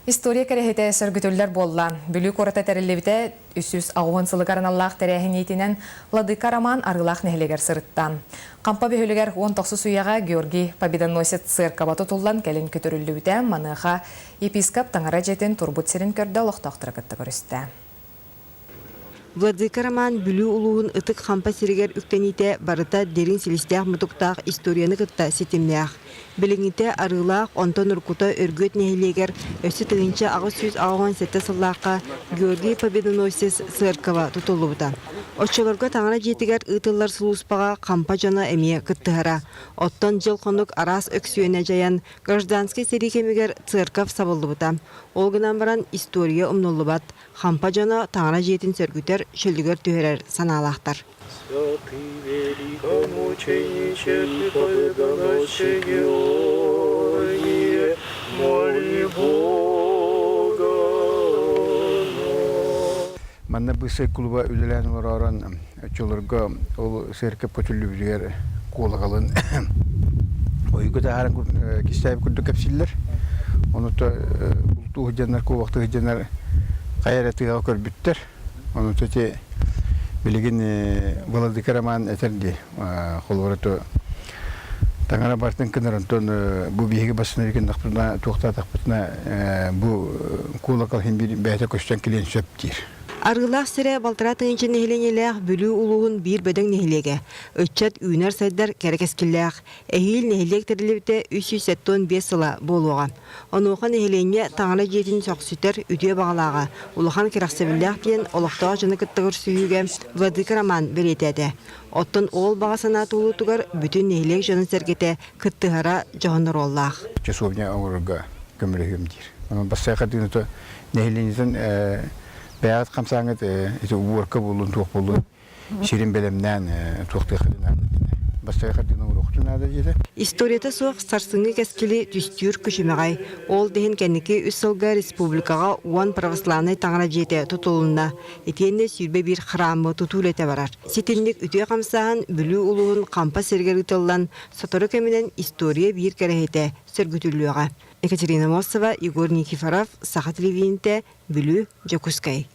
История кэрэһитэ сөргүтүллэр буолла. Бүлүү куората тэриллибитэ 380 сылыгар аналлаах тэрээһин иитинэн Владыка Роман Арыылаах нэһилиэгэр сырытта. Хампа бөһүөлэгэр 19 үйэҕэ Георгий Победоносец церковь тутуллан кэлин көтүрүллүбүтэ. Маныаха епископ таҥара дьиэтин турбут сирин көрдө олохтоохтору кытта көрүстэ. Владыка Роман Бүлүү улууһун Ытык Хампа сиригэр үктэниитэ барыта дириҥ силистээх-мутуктаах историяны кытта ситимнээх. Билиҥҥитэ Арыылаах, онтон уруккута Өргүөт нэһилиэгэр өссө 1887 сыллаахха Георгий Победоносец сыаркаба тутуллубута. Оччолорго таҥара дьиэтигэр ыытыллар сулууспаҕа Хампа дьоно эмиэ кыттыһара. Оттон дьыл-хонук араас өксүөнэ дьайан, гражданскай сэрии кэмигэр церковь сабыллыбыта. Ол гынан баран история умнуллубат, Хампа дьоно таҥара дьиэтин сөргүтэр, чөлүгэр түһэрэр санаалаахтар. Манна быысай клуба үлэлээн олороорон оччолорго ол церковь көтүллүбүтүгэр куолакалын ойго таһааран кистээбит курдук кэпсииллэр. Ону то бултуу сылдьаннар, куобахтыы сылдьаннар хайа эрэ тыаҕа көрбүттэр. Ону то ити билигин Владыка Роман этэр дии, холобура то таҥара бартын кынар, онтон бу биһиги бассына гыннахпытына, туохтаатахпытына бу куолакал иһин биир бэйэтэ көстөн кэлиэн сөп диир. Арыылаах сирэ балтараа тыһыынча нэһилиэнньэлээх Бүлүү улууһун биир бөдөҥ нэһилиэгэ. Ыччат үүнэр-сайдар кэрэ кэскиллээх. Эһиил нэһилиэк тэриллибитэ 375 сыла буолуоҕа. Онуоха нэһилиэнньэ таҥара дьиэтин сөхсүтэр үтүө баҕалааҕа улахан кэрэхсэбиллээх диэн олохтоох дьону кытта көрсүһүүгэ Владыка Роман бэлиэтээтэ. Оттон ол баҕа санаа туолуутугар бүтүн нэһилиэк дьонун-сэргэтэ кыттыһара дьоһун оруоллаах. Часовня оҥорорго көмөлөһүөм диир. Онон бастакы хардыыны нэһилиэнньэтин бэйэҕит хамсааҥҥыт ити уборка буоллун, туох буоллун сирин бэлэмнээн туохтуоххытын наада диэтэ. Бастакы хардыыны оҥоруоххутун наада диэтэ. Историята суох сарсыҥҥы кэскили түстүүр күчүмэҕэй. Ол да иһин кэнники үс сылга республикаҕа уон православнай таҥара дьиэтэ тутулунна. Итиэннэ 21 храмы тутуу үлэтэ барар. Ситинник үтүө хамсааһын Бүлүү улууһун Хампа сиригэр ыытыллан, сотору кэминэн история биир кэрэһитэ сөргүтүллүөҕэ. Екатерина Мосова, Егор Никифоров, Саха телевидениетэ, Бүлүү, Дьокуускай.